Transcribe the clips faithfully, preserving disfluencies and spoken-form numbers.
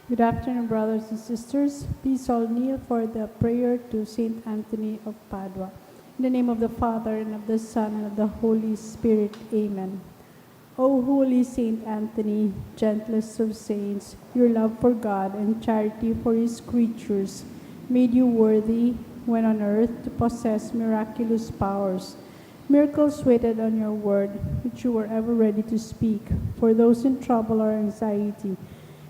Good afternoon, brothers and sisters. Please all kneel for the prayer to Saint Anthony of Padua. In the name of the Father, and of the Son, and of the Holy Spirit. Amen. O holy Saint Anthony, gentlest of saints, your love for God and charity for his creatures made you worthy, when on earth, to possess miraculous powers. Miracles waited on your word, which you were ever ready to speak for those in trouble or anxiety.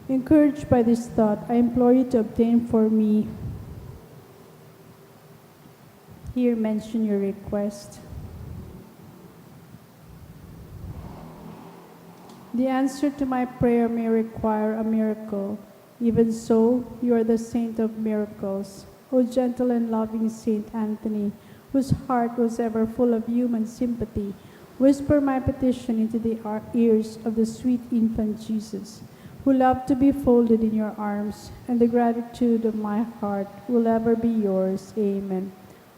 Encouraged by this thought, I implore you to obtain for me. Here mention your request. The answer to my prayer may require a miracle. Even so, you are the saint of miracles. O gentle and loving Saint Anthony, whose heart was ever full of human sympathy, whisper my petition into the ar- ears of the sweet infant Jesus, who loved to be folded in your arms, and the gratitude of my heart will ever be yours. Amen.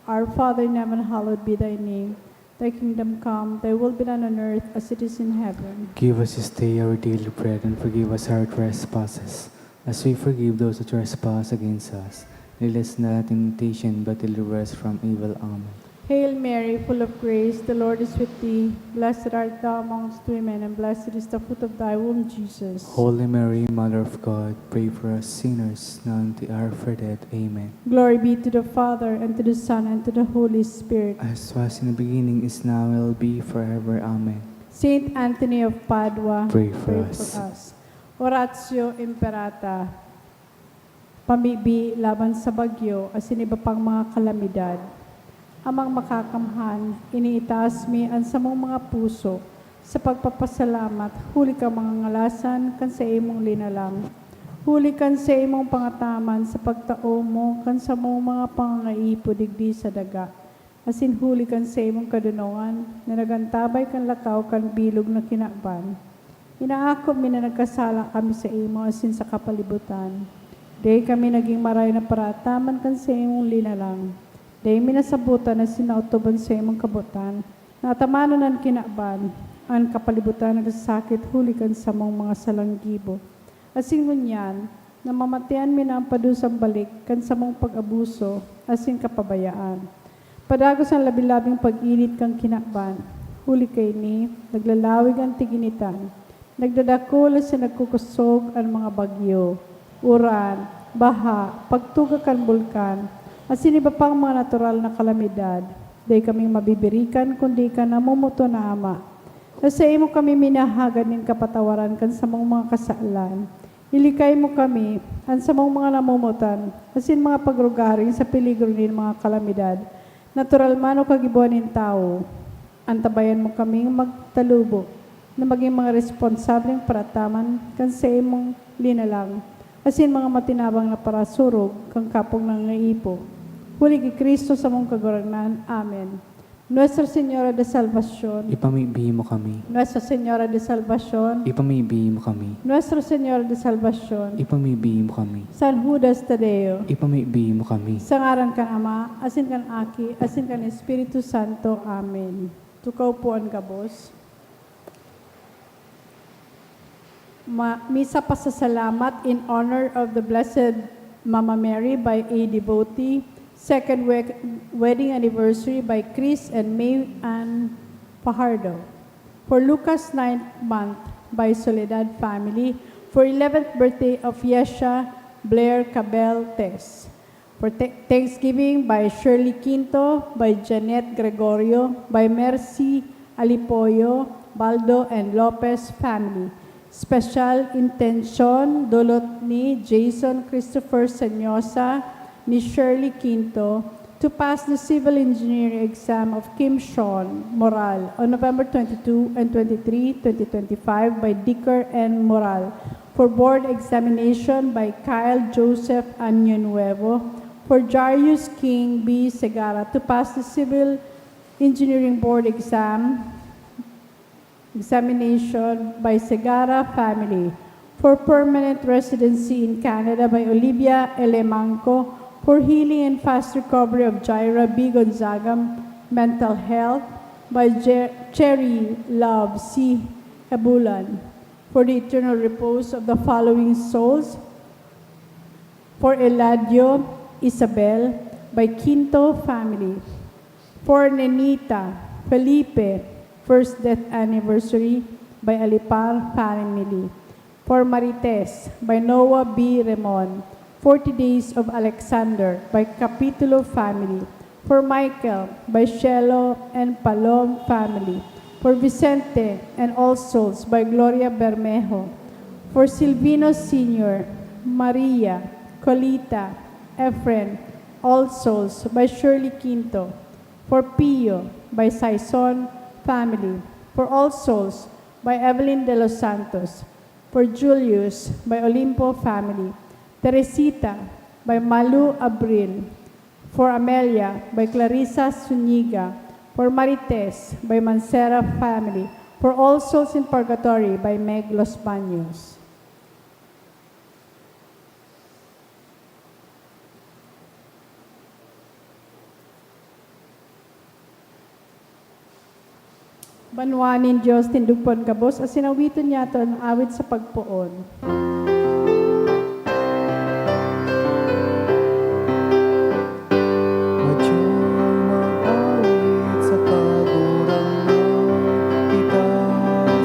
Our Father in heaven, hallowed be thy name. Thy kingdom come, thy will be done on earth as it is in heaven. Give us this day our daily bread, and forgive us our trespasses, as we forgive those who trespass against us. Lead us not into temptation, but deliver us from evil. Amen. Hail Mary, full of grace, the Lord is with thee. Blessed art thou amongst women, and blessed is the fruit of thy womb, Jesus. Holy Mary, Mother of God, pray for us sinners, now and at the hour of our death. Amen. Glory be to the Father, and to the Son, and to the Holy Spirit. As was in the beginning, is now, and will be forever. Amen. Saint Anthony of Padua, pray for us. Oratio Imperata. Pamibi laban sa bagyo asin iba pang mga kalamidad. Amang Makakamhan, iniitaas mi an samong mga puso sa pagpapasalamat huli kan mga ngalasan kan saimong linalang, huli kan saimong pangataman sa pagtao mo kan samong mga pangangaipo digdi sa daga, asin huli kan saimong kadonongan na nag-antabay kan lakaw kan bilog na kinaban. Inaako mi na nagkasala kami saimo asin sa kapalibutan. Dai kami nagin maray na paraataman kan saimong linalang. Dai mi nasabotan asin naotob an saimong kabotan. Natamanan an kinaban, an kapalibutan nagsasakit huli kan samong mga salang gibo. Asin ngunyan, namamatean mi na an padusang balik kan samong pag-abuso asin kapabayaan. Padagos an labi-labing pag-init kan kinaban. Huli kaini, naglalawig an tig-initan. Nagdadakul asin nagkukosog an mga bagyo, uran, baha, pagtuga kan bulkan, asin iba pang mga natural na kalamidad. Dai kaming mabibirikan kundi kan namomoton na Ama, na saimo kami minahagad nin kapatawaran kan samong mga kasalan. Ilikay mo kami, an samong mga namomotan, asin mga pagrugaring sa peligro nin mga kalamidad, natural man o kagibohan nin tawo. Antabayan mo kaming magtalubo na magin mga responsableng paraataman kan saimong linalang, asin mga matinabang na parasurog kan kapong nangaipo. Huli ki Cristo samong Kagurangnan. Amen. Nuestra Señora de Salvacion. Ipamibi mo kami. Nuestra Señora de Salvacion. Ipamibi mo kami. Nuestra Señora de Salvacion. Ipamibi mo kami. San Judas Tadeo. Ipamibi mo kami. Sa ngaran kan Ama, asin kan Aki, asin kan Espiritu Santo. Amen. Tukaw po an gabos. Ma-, Misa Pasasalamat in honor of the Blessed Mama Mary by a devotee. Second we-, wedding anniversary by Chris and May Ann Fajardo. For Lucas ninth month by Soledad family. For eleventh birthday of Yesha Blair Cabel Tess. For th-, Thanksgiving by Shirley Quinto, by Janet Gregorio, by Mercy Alipoyo, Baldo and Lopez family. Special intention, dulot ni Jason Christopher Senyosa, ni Shirley Quinto, to pass the civil engineering exam of Kim Sean Moral on November twenty-two and twenty-three, twenty twenty-five by Dicker N Moral. For board examination by Kyle Joseph Año Nuevo. For Jarius King B Segara to pass the civil engineering board exam, examination by Segara family. For permanent residency in Canada by Olivia Elemanco. For healing and fast recovery of Jaira B Gonzaga, mental health by Je-, Cherry Love C Hebulan. For the eternal repose of the following souls: For Eladio, Isabel, by Quinto family. For Nenita, Felipe, first death anniversary, by Alipar family. For Marites, by Noah B. Remon, forty Days of Alexander, by Capitulo family. For Michael, by Shelo and Palom family. For Vicente and All Souls, by Gloria Bermejo. For Silvino Senior, Maria, Colita, Efren, All Souls, by Shirley Quinto. For Pio, by Saison family. For All Souls, by Evelyn De Los Santos. For Julius, by Olimpo family. Teresita, by Malu Abril. For Amelia, by Clarissa Zuniga. For Marites, by Mancera family. For All Souls in Purgatory, by Meg Los Baños. Banwa nin Dios, tindog pon gabos, asin awiton niyato an awit sa pagpoon. Madyo mag-awit sa Kagurangnan, kita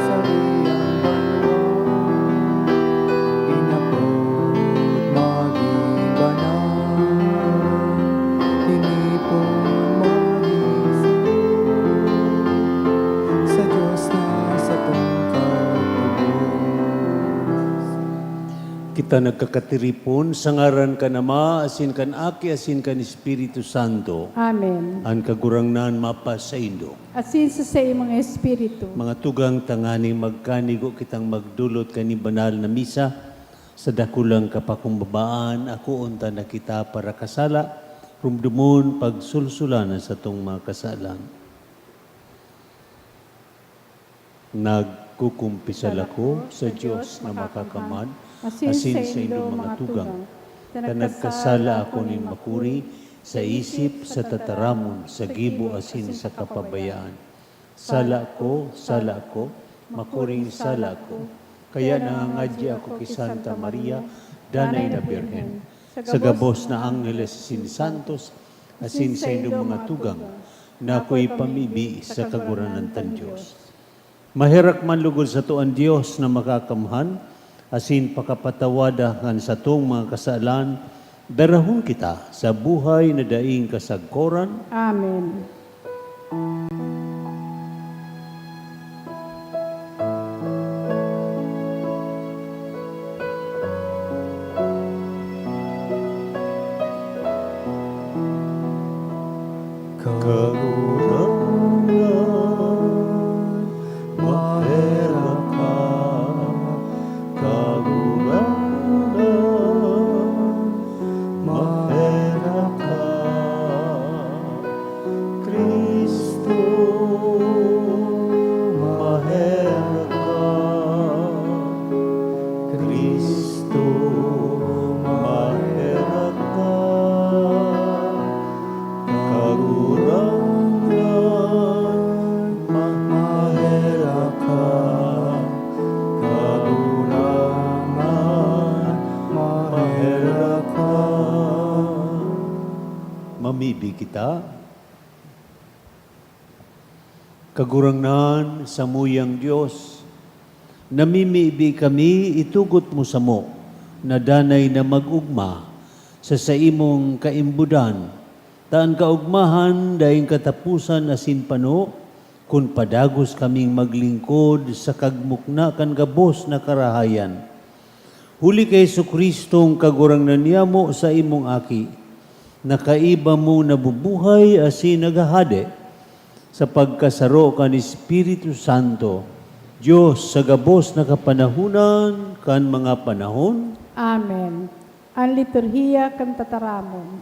sa iyang banwa, inapod magin banal. Tinipon magin sa Dios na satong katubos. Kita nagkakatiripon sa ngaran kan Ama, asin kan Aki, asin kan Espiritu Santo. Amen. An Kagurangnan mapasaindo. Asin sa saimong espiritu. Mga tugang, tanganing magkanigo kitang magdolot kan banal na misa. Sa dakulang kapakumbabaan, akoon ta na kita parakasala, rumdomon, pagsulsulan an satong mga kasalan. Nagkukumpisal ako sa Dios na Makakamhan, asin sa indong mga tugang, ta nagkasala ako nin makuri, sa isip, sa tataramon, sa gibo, asin sa kapabayaan. Sala ko, sala ko, makuring sala ko. Kaya nangangadyi ako ki Santa Maria, Danay na Birhen, sa gabos na angheles asin santos, asin saindong mga tugang, na ako ipamibi sa Kagurangnan tang Dios. Maherak man logod sato an Dios na Makakamhan, asin pakapatawada kan satong mga kasalan, darahon kita sa buhay na daing kasagkoran. Amen. Kagurangnan, maherak ka. Kagurangnan, maherak ka. Cristo, maherak ka. Cristo, maherak ka. Kagurangnan, maherak ka. Kagurangnan, maherak ka. Mamibi kita. Kagurangnan, samuyang Dios, namimibi kami, itugot mo samo na danay na mag-ogma sa saimong kaimbodan, ta an kaogmahan daing kataposan asin pano, kun padagos kaming maglingkod sa kagmukna kan gabos na karahayan. Huli ki Jesu-Cristong Kagurangnan niyamo, saimong Aki, na kaiba mong nabubuhay asin naghahade sa pagkasaro kan Espiritu Santo, Dios sa gabos na kapanahonan kan mga panahon. Amen. An liturhiya kan tataramon.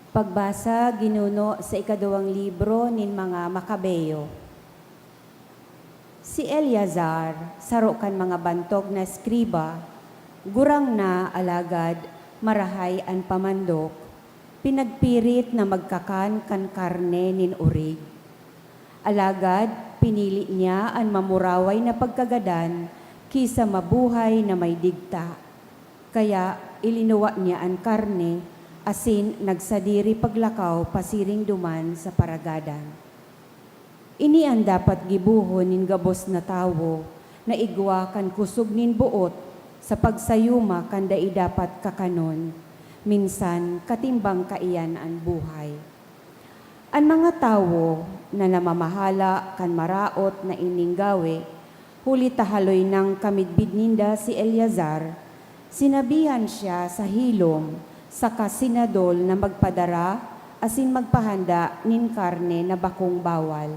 Pagbasa ginuno sa ikaduwang libro nin mga Makabeo. Si Eleazar, saro kan mga bantog na eskriba, gurang na, alagad marahay an pamandok. Pinagpirit na magkakan kan karne nin orig. Alagad pinili niya an mamuraway na pagkagadan ki sa mabuhay na may digta. Kaya ilinuwa niya an karne asin nagsadiri paglakaw pasiring duman sa paragadan. Ini an dapat gibohon nin gabos na tawo na igwa kan kusog nin boot sa pagsayuma kan dai dapat kakanon, minsan katimbang kaiyan an buhay. An mga tawo na namamahala kan maraot na ining gawe, huli ta haloy nang kamidbid ninda si Eleazar, sinabihan siya sa hilom saka sinadol na magpadara asin magpahanda nin karne na bakong bawal.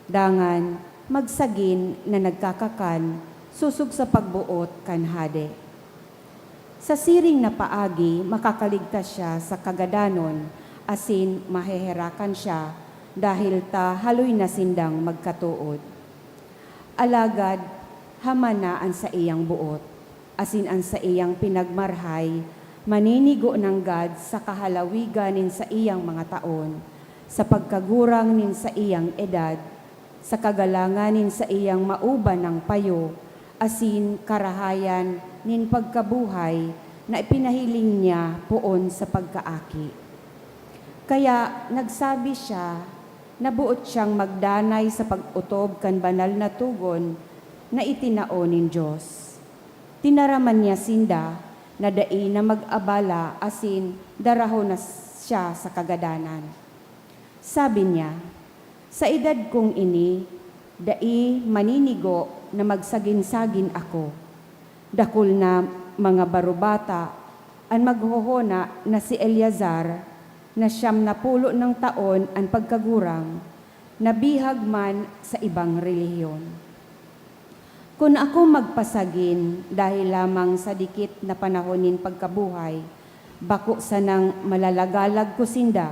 Dangan magsagin na nagkakakan sosog sa pagboot kan hade. Sa siring na paagi, makakaligtas siya sa kagadanon asin maheherakan siya dahil ta haloy na sindang magkatood. Alagad haman na an saiyang boot, asin an saiyang pinagmarhay maninigo nanggad sa kahalawigan nin saiyang mga taon, sa pagkagurang nin saiyang edad, sa kagalangan nin saiyang mauban nang payo, asin karahayan nin pagkabuhay na ipinahiling niya poon sa pagkaaki. Kaya nagsabi siya na boot siyang magdanay sa pag-otob kan banal na togon na itinao nin Dios. Tinaraman niya sinda na dai na mag-abala asin darahon na siya sa kagadanan. Sabi niya, "Sa edad kong ini, dai maninigo na magsagin-sagin ako. Dakul na mga barubata an maghohona na si Eleazar, na siyam na pulo nang taon an pagkagurang, nabihag man sa ibang relihiyon. Kun ako magpasagin dahil lamang sa dikit na panahon nin pagkabuhay, bako sanang malalagalag ko sinda,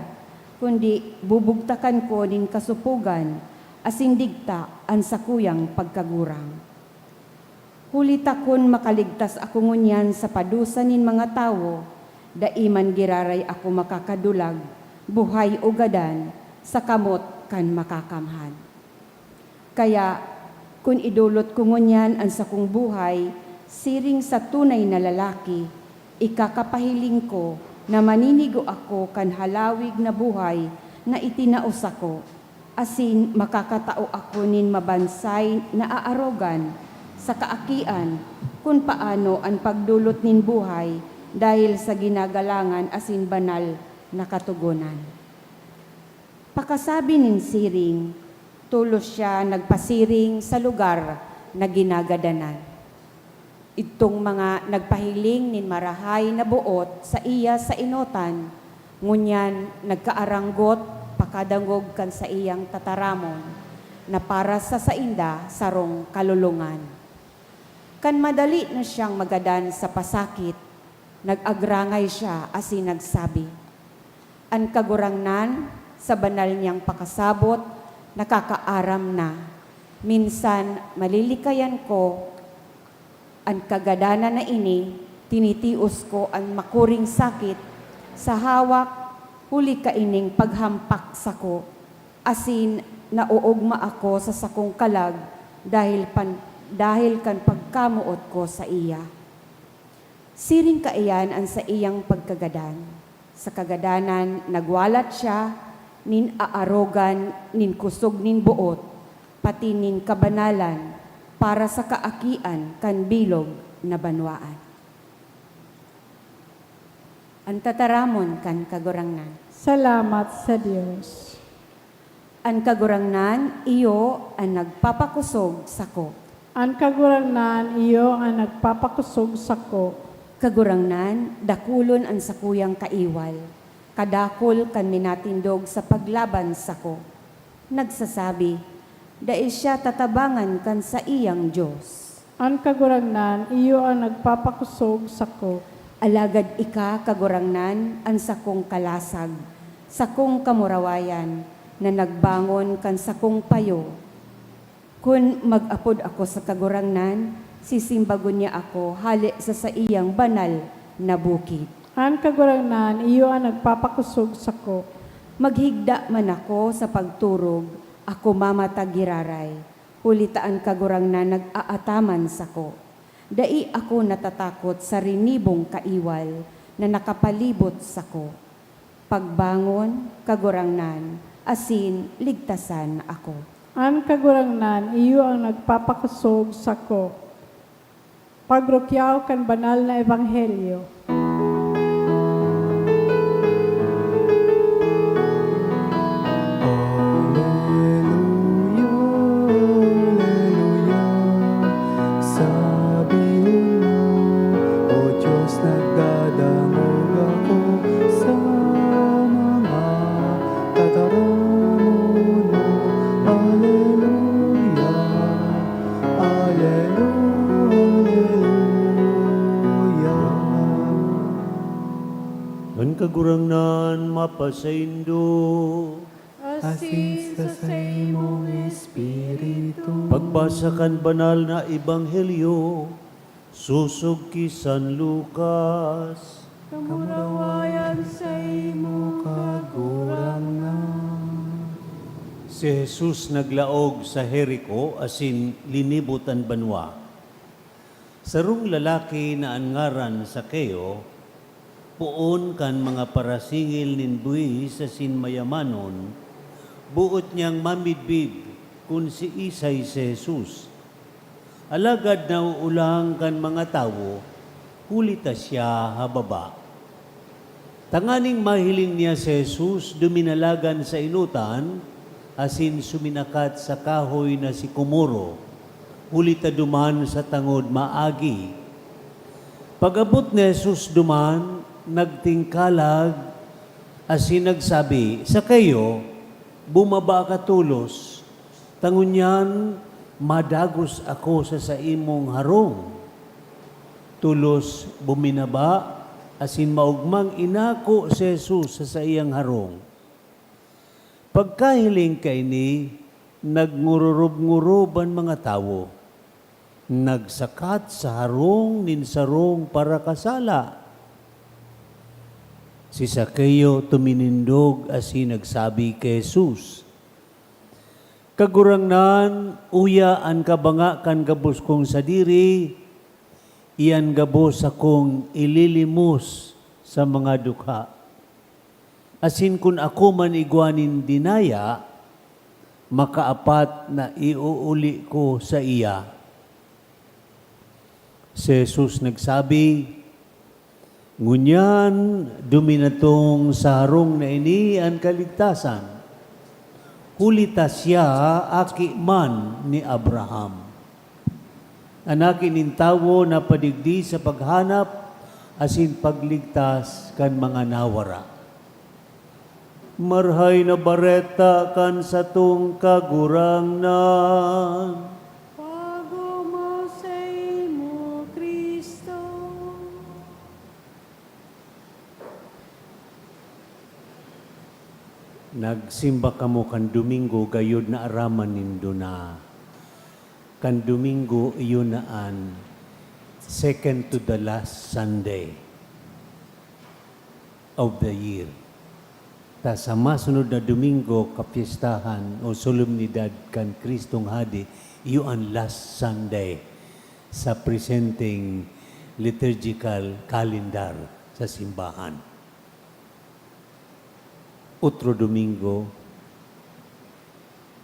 kundi bubugtakan ko nin kasupogan asin digta an sakuyang pagkagurang. Huli ta kun makaligtas ako ngunyan sa padusa nin mga tawo, dai man giraray ako makakadulag, buhay o gadan, sa kamot kan Makakamhan. Kaya, kun idolot ko ngunyan an sakong buhay siring sa tunay na lalaki, ikakapahiling ko na maninigo ako kan halawig na buhay na itinao sako, asin makakatao ako nin mabansay na aarogan sa kaakian kun paano an pagdolot nin buhay dahil sa ginagalangan asin banal na Katogonan." Pakasabi nin siring, tolos siya nagpasiring sa lugar na ginagadanan. Idtong mga nagpahiling nin marahay na boot saiya sa enotan, ngunyan nagkaaranggot pakadangog kan saiyang tataramon na para sa sainda sarong kalolongan. Kan madali na siyang magadan sa pasakit, nag-agrangay siya asin nagsabi, "An Kagurangnan, sa banal niyang pakasabot, nakakaaram na. Minsan, malilikayan ko an kagadanan na ini, tinitios ko an makuring sakit sa hawak huli kaining paghampak sako, asin naoogma ako sa sakong kalag dahil pan-, dahil kan pagkamoot ko saiya." Siring kaiyan an saiyang pagkagadan. Sa kagadanan, nagwalat siya nin aarogan nin kusog nin boot, pati nin kabanalan, para sa kaakian kan bilog na banwaan. An tataramon kan Kagurangnan. Salamat sa Dios. An Kagurangnan iyo an nagpapakosog sako. An Kagurangnan iyo an nagpapakosog sako. Kagurangnan, dakulon an sakuyang kaiwal. Kadakul kan minatindog sa paglaban sako. Nagsasabi, "Dai siya tatabangan kan saiyang Dios." An Kagurangnan iyo an nagpapakosog sako. Alagad ika, Kagurangnan, an sakong kalasag, sakong kamurawayan, na nagbangon kan sakong payo. Kun mag-apod ako sa Kagurangnan, sisimbagon niya ako hale sa saiyang banal na bukid. An Kagurangnan iyo an nagpapakosog sako. Maghigda man ako sa pagturog, ako mamatag giraray, huli ta an Kagurangnan nag-aataman sako. Dai ako natatakot sa rinibong kaiwal na nakapalibot sako. Pagbangon, Kagurangnan, asin ligtasan ako. An Kagurangnan iyo an nagpapakosog sako. Pagrukyaw kan banal na ebanghelyo. Aleluya, aleluya, sabihon mo, O Diyos, nagdadangog ako sa mga tataramon mo. Aleluya, aleluya, aleluya. An Kagurangnan mapasaindo. Asin sa saimong espiritu. Pagbasa kan banal na ebanghelyo sosog ki San Lucas. Kamurawayan saimo, Kagurangnan. Si Jesus naglaog sa Jerico asin linibot an banwa. Sarong lalaki na an ngaran Zaqueo, poon kan mga parasingil nin buhis asin mayamanon, boot niyang mamidbid kun siisay si Jesus. Alagad naoolang kan mga tawo, huli ta siya hababa. Tanganing mahiling niya si Jesus, duminalagan sa enotan asin suminakat sa kahoy na sikomoro, huli ta duman sa tangod maagi. Pag-abot ni Jesus duman, nagtingkalag asin nagsabi, "Zaqueo, bumaba ka tolos, ta ngunyan madagos ako sa saimong harong." Tolos buminaba asin maogmang inako si Jesus sa saiyang harong. Pagkahiling kaini, nagngururub-ngurub an mga tawo. Nagsakat sa harong nin sarong parakasala. Si Zaqueo tuminindog asin nagsabi ki Jesus, "Kagurangnan, uya an kabanga kan gabos kong sadiri, iyan gabos sakong ililimos sa mga dukha. Asin kun ako man igwa nin dinaya, makaapat na iuuli ko saiya." Si Jesus nagsabi, "Ngunyan duminatong sa harong na ini an kaligtasan, huli ta siya aki man ni Abraham. An Aki nin Tawo napadigdi sa paghanap asin pagligtas kan mga nawara." Marahay na Bareta kan satong Kagurangnan. Pag-omaw saimo, Cristo. Nagsimba kamo kan Domingo, gayod naaraman nindo na kan Domingo, iyo na an second to the last Sunday of the year. Ta sa masunod na Domingo, kapyestahan o solemnidad kan Kristong Hade, iyo an last Sunday sa presenteng liturgical calendar sa simbahan. Otro Domingo,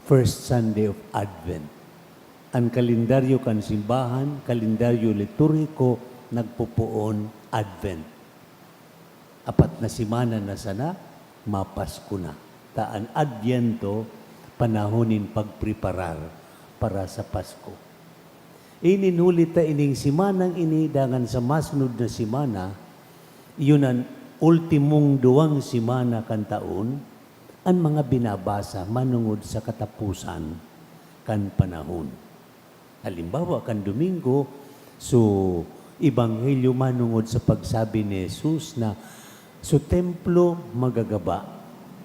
first Sunday of Advent. An kalendaryo kan simbahan, kalendaryo liturhiko, nagpopoon Advent. Apat na semana na sana, mapasko na. Ta an Adviento, panahon nin pagpreparar para sa Pasko. Inin huli ta ining semanang ini, dangan sa masunod na semana, iyon an ultimong duwang semana kan taon, an mga binabasa manongod sa kataposan kan panahon. Halimbawa, kan Domingo, so, ebanghelyo manongod sa pagsabi ni Jesus na so templo magagaba.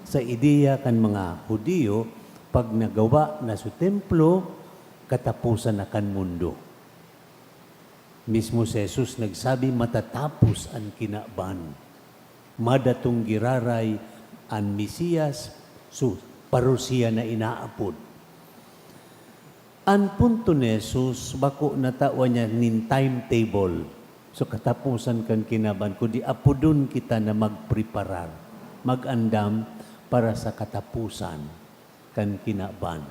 Sa ideya kan mga Judio, pag nagawa na so templo, kataposan na kan mundo. Mismo si Jesus nagsabi, "Matatapos an kinaban." Madatong giraray an Mesiyas, so, parusiya na inaapod. An punto ni Jesus, bako natawan niya nin timetable. So, kataposan kan kinaban, kundi apodon kita na magpreparar, mag-andam para sa kataposan kan kinaban.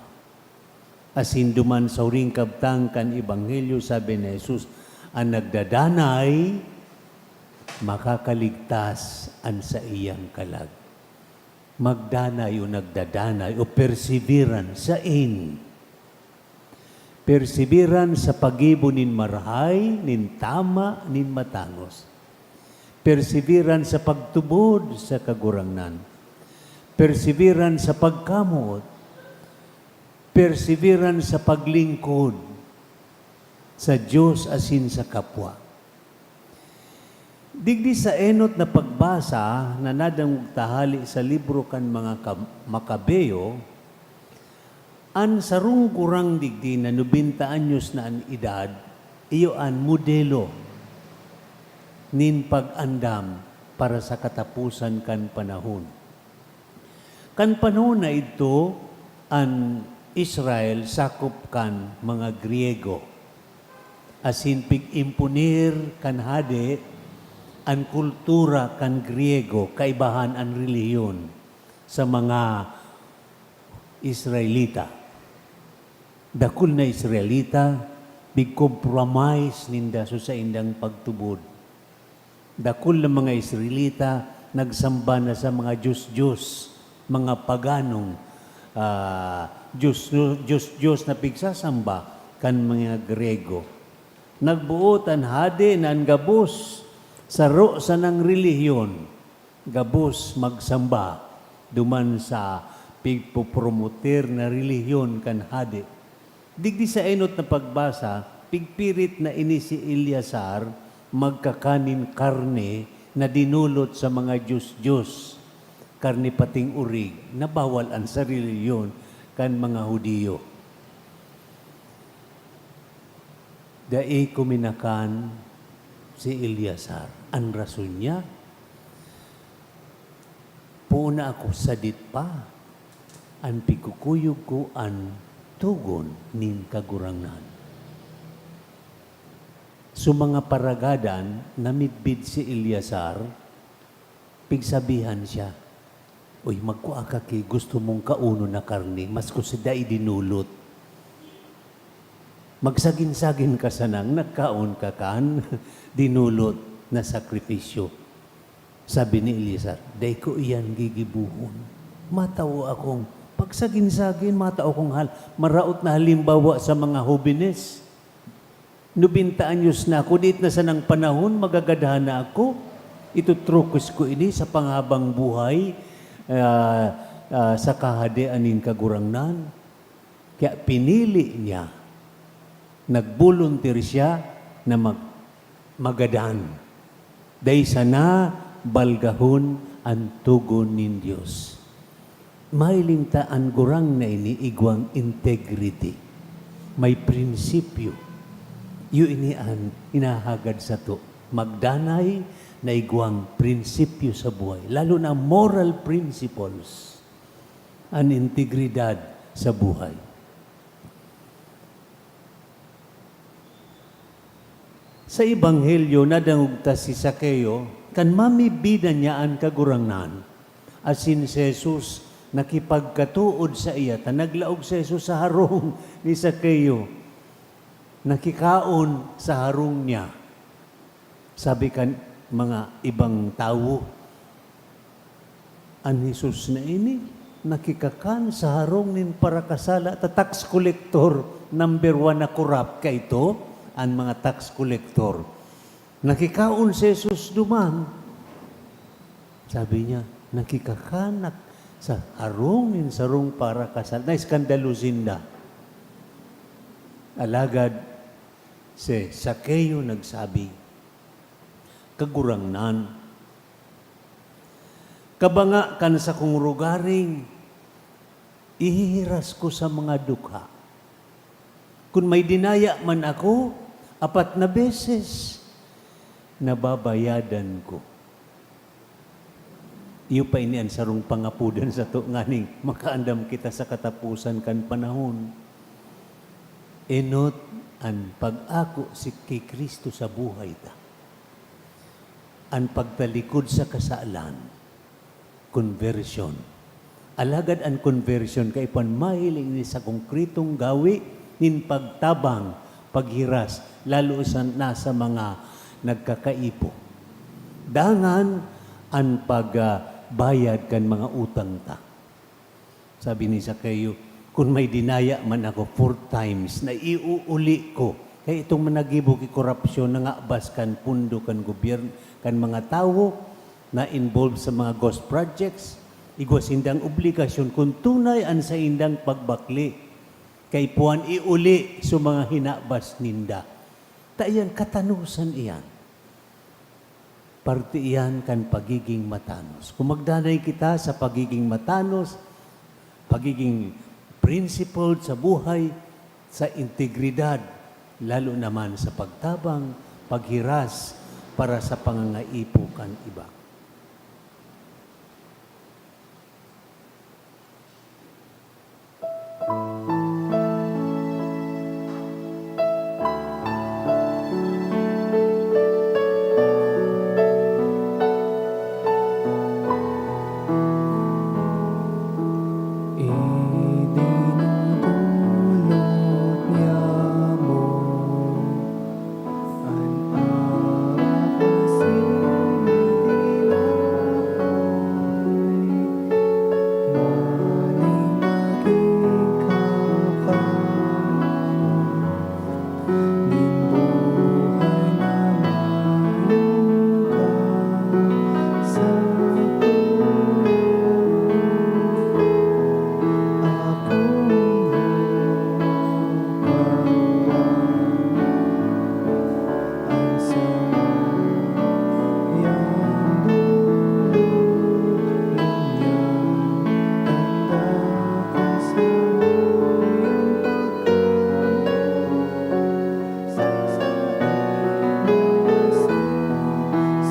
Asin duman sa huring kabtang kan Ebanghelyo, sabi ni Jesus, "An nagdadanay, makakaligtas an saiyang kalag." Magdanay o nagdadanay o perseverance, sain? Perseverance sa paggibo nin marahay, nin tama, nin matangos. Perseverance sa pagtubod sa Kagurangnan. Perseverance sa pagkamoot. Perseverance sa paglingkod sa Dios asin sa kapwa. Digdi sa enot na pagbasa na nadangog ta hali sa libro kan mga Ka-, Makabeo, an sarong gurang digdi na nobenta anyos na an edad, iyo an modelo nin pag-andam para sa kataposan kan panahon. Kan panahon na idto, an Israel sakop kan mga Griego, asin pig-imponer kan hade an kultura kan Griego, kaibahan an relihiyon sa mga Israelita. Dakul na Israelita, pig-compromise ninda sa saindang pagtubod. Dakul na mga Israelita nagsamba na sa mga dios-dios, mga paganong, ah, dios-, dios-dios na pigsasamba kan mga Griego. Nagboot an hade na an gabos, saro sanang relihiyon, gabos magsamba duman sa pigpopromoter na relihiyon kan hade. Digdi sa enot na pagbasa, pigpirit na ini si Eleazar magkakan nin karne na dinulot sa mga dios-dios, karne pating orig, na bawal an sa relihiyon kan mga Judio. Dai kuminakan si Eleazar. An rason niya, "Poon na ako, sadit pa an pigkukuyog ko an togon nin Kagurangnan." So, mga paragadan, namidbid si Eleazar, pigsabihan siya, "Uy, magkua ka ki gusto mong kaonon na karne, maski sa dai dinulot. Magsagin-sagin ka sanang nagkaon ka kan dinulot na sakripisyo." Sabi ni Eleazar, "Dai ko iyan gigibohon. Matao akong pagsagin-sagin, matao akong hal-, maraot na halimbawa sa mga hobenes. Nobenta anyos na ako, diit na sanang panahon, magagadhan na ako. Itutrukos ko ini sa panghabang buhay, ah, ah, sa Kahadean nin Kagurangnan." Kaya pinili niya, nagboluntir siya na mag-, magadan. Dai sana balgahon an togon nin Dios. Mahiling ta an gurang na ini igwang integrity. May prinsipyo. Iyo ini an hinahagad sato. Magdanay na igwang prinsipyo sa buhay, lalo na moral principles, an integridad sa buhay. Sa Ebanghelyo, nadangog ta si Zaqueo, kan mamibida niya an Kagurangnan, asin si Jesus nakipagkatood saiya, ta naglaog si Jesus sa harong ni Zaqueo, nakikaon sa harong niya. Sabi kan mga ibang tawo, "An Jesus na ini, nakikakan sa harong nin parakasala ta tax collector, number one na korap kaito, an mga tax collector. Nakikaon si Jesus duman." Sabi niya, "Nakikakan ak sa harong nin sarong parakasala." Naeskandalo sinda. Alagad si Zaqueo nagsabi, "Kagurangnan, kabanga kan sakong rogaring, ihihiras ko sa mga dukha. Kun may dinaya man ako, apat na beses, nababayadan ko." Iyo pa ini an sarong pangapodan sato nganing makaandam kita sa kataposan kan panahon. Enot an pag-ako si, ki Cristo sa buhay ta. An pagtalikod sa kasalan, conversion. Alagad an conversion kaipuhan mahiling ini sa konkretong gawi nin pagtabang, paghiras, lalo sa, na sa mga nagkakaipo. Dangan an pag, ah, bayad kan mga utang ta. Sabi ni Zaqueo, "Kun may dinaya man ako four times, na iuuli ko." Kaya itong managibo ki korupsyon, nangabas kan pundo kan gobyerno, kan mga tawo na involved sa mga ghost projects, igwa sindang obligasyon kun tunay an saindang pagbakle. Kaipuhan iuli sa mga hinabas ninda. Ta iyan, katanosan iyan. Parte iyan kan pagiging matanos. Kung magdanay kita sa pagiging matanos, pagiging principled sa buhay, sa integridad, lalo naman sa pagtabang, paghiras para sa pangangaipo kan iba. Idinudulot niamo an awa asin pagtibay, nganing magin kakanon nin buhay na mayo ka sa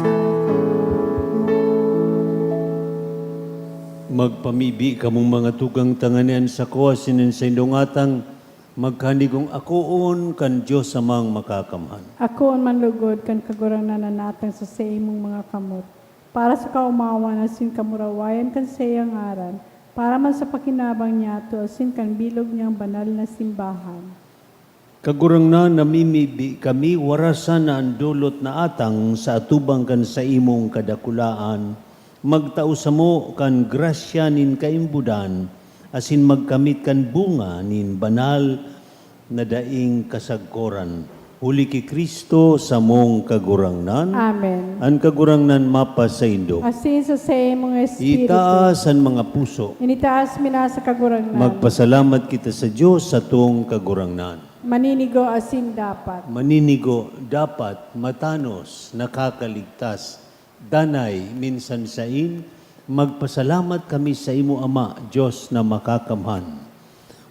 Ako mo kawan. Magpamibi kamong mga tugang, tanganing an sako asin an saindong atang magkanigong akoon kan Dios Amang Makakamhan. Akoon man lugod kan Kagurangnan an natang sa saimong mga kamot, para sa kaomawan asin kamurawayan kan saiyang ngaran, para man sa pakinabang niyato asin kan bilog niyang banal na simbahan. Kagurangnan, namimibi kami, warasan na an dolot na atang sa atubang kan saimong kadakulaan, magtao samo kan grasya nin kaimbodan, asin magkamit kan bunga nin banal na daing kasagkoran. Huli ki Cristo samong Kagurangnan. Amen. An Kagurangnan mapasaindo. Asin sa saimong espiritu. Itaas an mga puso. Initaas mi na sa Kagurangnan. Magpasalamat kita sa Dios, satong Kagurangnan. Maninigo asin dapat. Maninigo, dapat, matanos, nakakaligtas, danay, minsan sain, magpasalamat kami saimo, Ama, Dios na Makakamhan,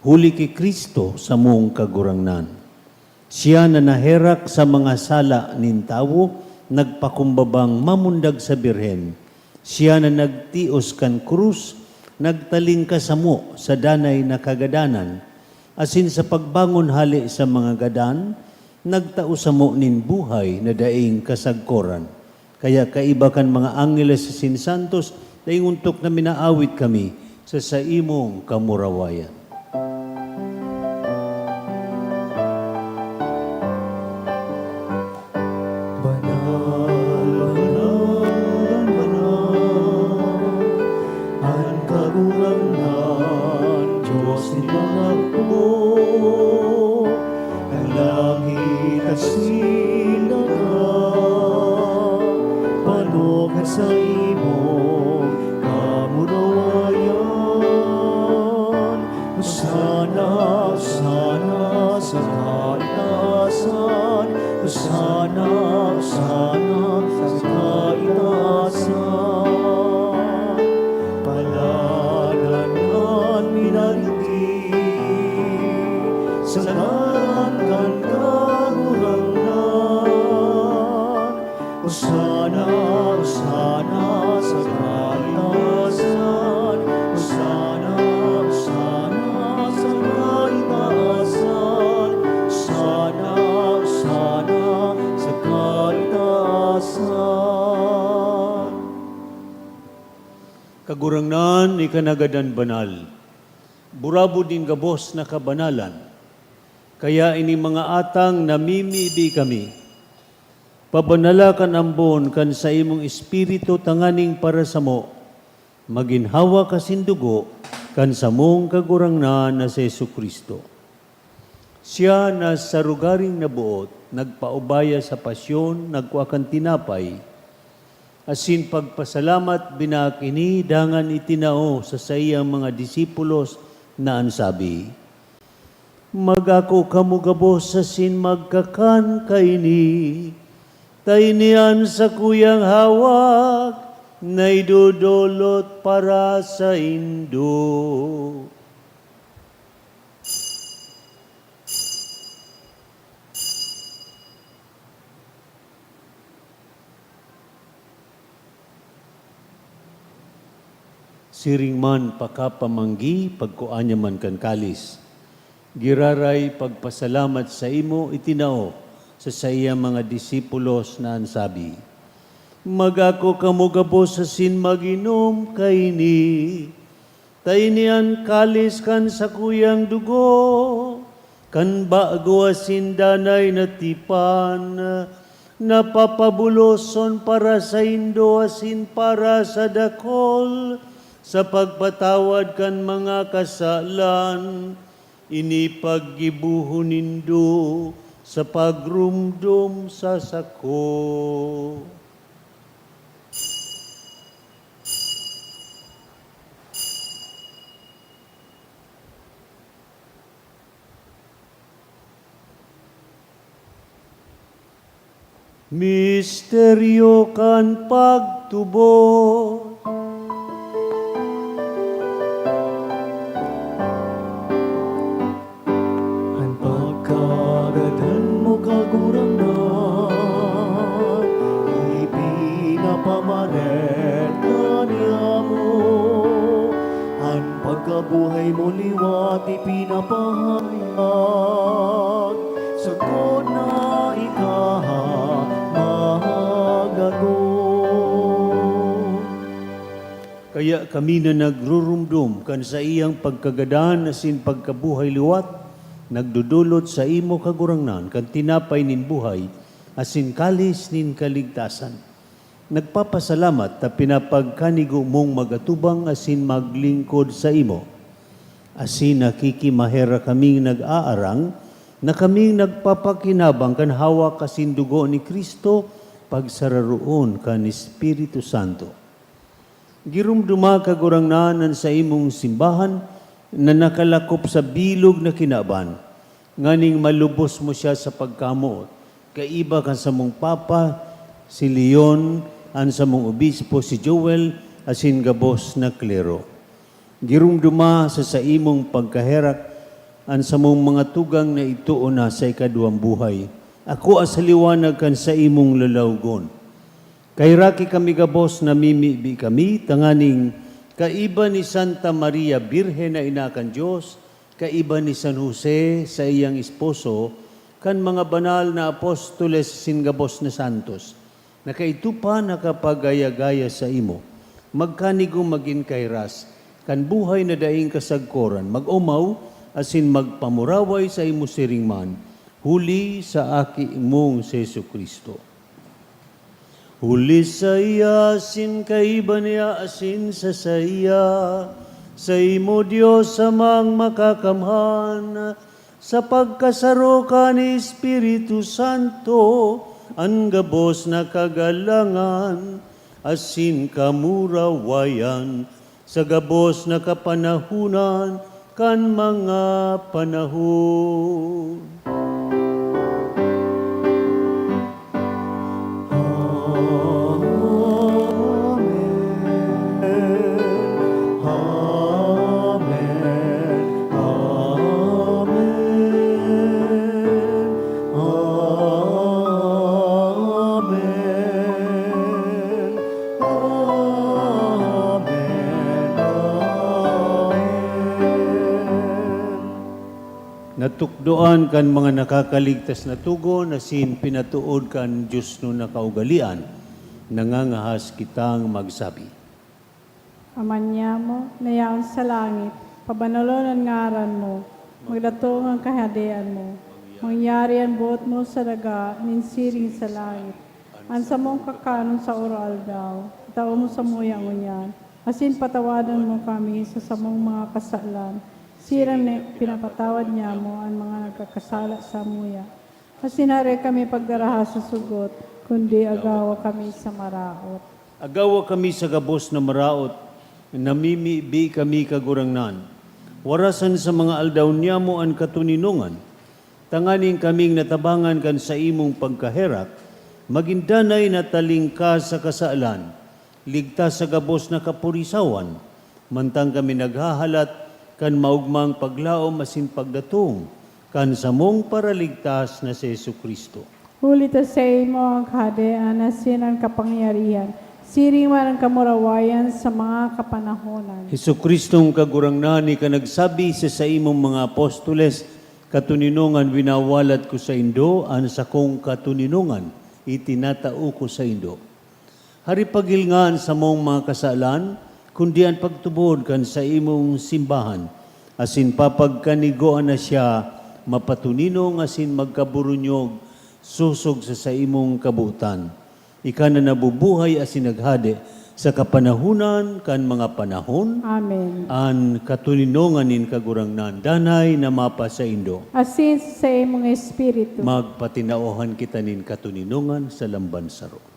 huli ki Cristo, samong Kagurangnan. Siya na naherak sa mga sala nin tawo, nagpakumbabang mamundag sa birhen. Siya na nagtios kan krus, nagtalingkas samo sa danay na kagadanan, asin sa pagbangon hale sa mga gadan, nagtao samo nin buhay na daing kasagkoran. Kaya kaiba kan mga angheles asin santos, daing ontok na minaawit kami sa saimong kamurawayan. Banal, banal, banal, an Kagurangnan, Dios nin mga hukbo. An langit asin daga, pano kan saimong kamurawayan. Hosana, Hosana sa kaitaasan. Hosana, Hosana sa kaitaasan. Paladan an minanti sa ngaran kan Kagurangnan. Hosana, Hosana sa kaitaasan. Kagurangnan, ika na gadan banal, burabod nin gabos na kabanalan. Kaya ini mga atang namimibi kami, pabanala kan ambon kan saimong Espiritu tanganing para samo, magin hawak asin dugo kan samong Kagurangnan na si Jesu-Cristo. Siya na sa rogaring naboot, nagpaubaya sa pasyon, nagkua kan tinapay, asin pagpasalamat, binaak ini, dangan itinao sa saiyang mga disipulos na an sabi, "Mag-ako kamo gabos asin magkakan kaini, ta ini an sakuyang hawak na idodolot para saindo." Siring man pakapamanggi, pagkua niya man kan kalis, giraray pagpasalamat saimo, itinao sa saiyang mga disipulos na an sabi, "Mag-ako kamo gabos asin mag-inom kaini, ta ini an kalis kan sakuyang dugo kan bago asin danay na tipan, na papabuloson para saindo asin para sa dakul sa pagpatawad kan mga kasalan. Ini paggibohon nindo sa pagromdom sa sako." Misteryo kan pagtubod. An pagkagadan mo, Kagurangnan, ipinapamaret ka niamo. An pagkabuhay mo liwat ipinapahayag, sagkod na ika magago. Kaya kami na nagruromdom kan saiyang pagkagadan asin pagkabuhay liwat, nagdodolot saimo, Kagurangnan, kan tinapay nin buhay asin kalis nin kaligtasan. Nagpapasalamat ta pinapagkanigo mong mag-atubang asin maglingkod saimo. Asin nakikimaherak kaming nag-aarang na kaming nagpapakinabang kan hawak asin dugo ni Cristo, pagsararoon kan Espiritu Santo. Giromdoma, Kagurangnan, an saimong simbahan na nakalakop sa bilog na kinaban, nganing malubos mo siya sa pagkamoot, kaiba kan samong Papa, si Leon, an samong Obispo, si Joel, asin gabos na klero. Giromdoma sa saimong pagkaherak an samong mga tugang na igtoo na sa ikaduwang buhay. Ako sa liwanag kan saimong lalawgon. Kaheraki kami gabos, namimibi kami, tanganing kaiba ni Santa Maria Birhen na ina kan Dios, kaiba ni San Jose, saiyang esposo, kan mga banal na apostoles asin gabos na santos, na kaidto pa nakapagaya-gaya saimo, magkanigo magin kahiras kan buhay na daing kasagkoran, mag-omaw asin magpamuraway saimo siring man, huli sa Aki mong si Jesu-Cristo. Huli saiya, asin kaiba niya, asin sa saiya, saimo, Dios Amang Makakamhan, sa pagkasaro kan Espiritu Santo, an gabos na kagalangan asin kamurawayan sa gabos na kapanahonan kan mga panahon. Amen. Amen. Amen. Amen. Amen. Amen. Natukdoan kan mga nakakaligtas na togon asin pinatood kan diosnon na kaugalean, nangangahas kitang magsabi. Ama niamo na yaon sa langit, pabanolon an ngaran mo. Magdatong an kahadean mo. Mangyari an boot mo sa daga nin siring sa langit. An samong kakanon sa oro-aldaw, itao mo samuya ngunyan, asin patawadon mo kami sa samong mga kasalan, siring na pinapatawad niamo an mga nagkakasala samuya. Asin dai kami pagdaraha sa sugot, kundi agawa kami sa maraot. Agawa kami sa gabos na maraot, namimibi kami, Kagurangnan. Warasan sa mga aldaw niamo an katoninongan, tanganing kaming natabangan kan saimong pagkaherak, magin danay na talingkas sa kasalan, ligtas sa gabos na kapurisawan, mantang kami naghahalat kan maogmang paglaom asin pagdatong kan samong Paraligtas na si Jesu-Cristo. Huli ta saimo an kahadean asin an kapangyarihan, siring man an kamurawayan sa mga kapanahonan. Jesu-Cristong Kagurangnan, ika nagsabi sa saimong mga apostoles, "Katoninongan winawalat ko saindo, an sakong katoninongan itinatao ko saindo." Hari pagil nga an samong mga kasalan, kundi an pagtubod kan saimong simbahan, asin papagkanigoan na siya mapatoninong asin magkaburunyog sosog sa saimong kabotan. Ika na nabubuhay asin naghade sa kapanahonan kan mga panahon. Amen. An katoninongan nin Kagurangnan danay na mapasaindo. Asin sa saimong espiritu. Magpatinaohan kita nin katoninongan sa lamban saro.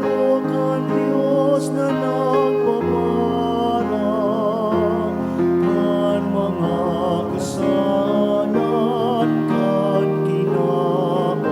Kordero kan Dios na nagpapara kan mga kasalanan kan kinaban.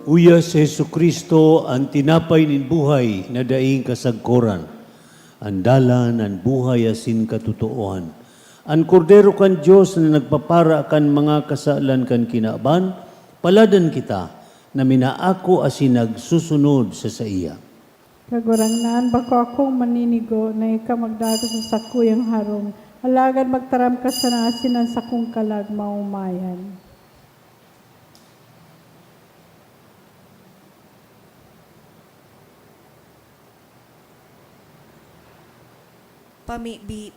Uya si Jesu-Cristo, an tinapay nin buhay na daing kasagkoran, an dalan, an buhay asin katotoohan, an Kordero kan Dios na nagpapara kan mga kasalan kan kinaban. Paladan kita na minaako asin nagsusunod sa saiya. Kagurangnan, bako akong maninigo na ika magdagos sa sakuyang harong, alagad magtaram ka sana asin an sakong kalag maomayan. Pamibi.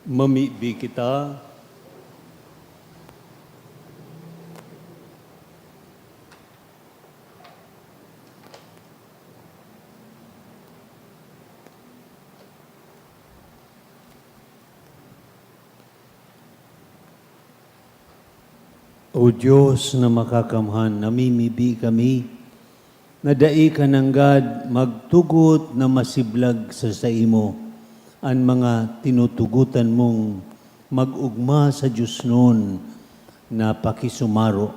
Mamibi kita. O Dios na makakamhan, namimibi kami na dai ka nanggad magtugot na masiblag sa saimo an mga tinutugotan mong mag-ogma sa diosnon na pakisumaro.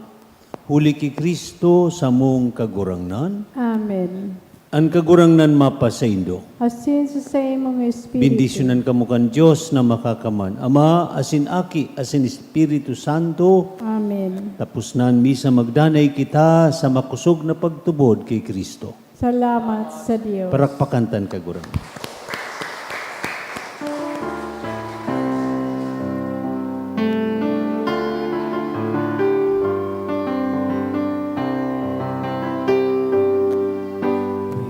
Huli ki Cristo samong Kagurangnan. Amen. An Kagurangnan mapasaindo. Asin sa saimong espiritu. Bendisyonan kamo kan Dios na makakamhan, Ama, asin Aki, asin Espiritu Santo. Amen. Tapos na an misa, magdanay kita sa makosog na pagtubod ki Cristo. Salamat sa Dios. Parakpakan ta an Kagurangnan.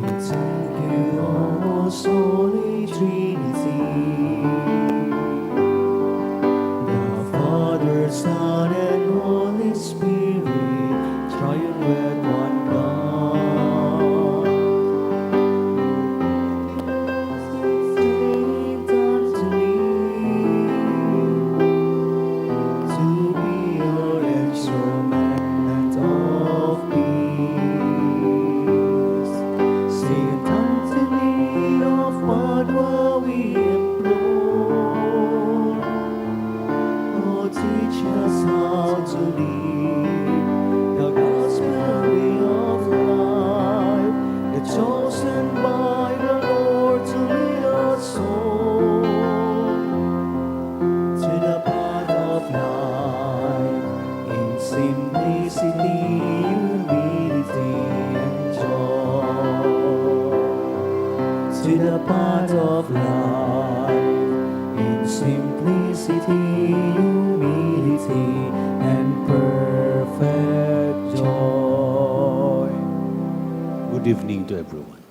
We thank you, O most holy Trinity, the Father, Son, and Holy Spirit, triune with one God. To be your instrument of peace. Sing unto me of what we implore. Oh, teach us how to live the gospel way of life, the chosen by the Lord to lead us home to the path of life in simplicity, humility, and joy. To the path of life in simplicity, humility, and perfect joy. Good evening to everyone.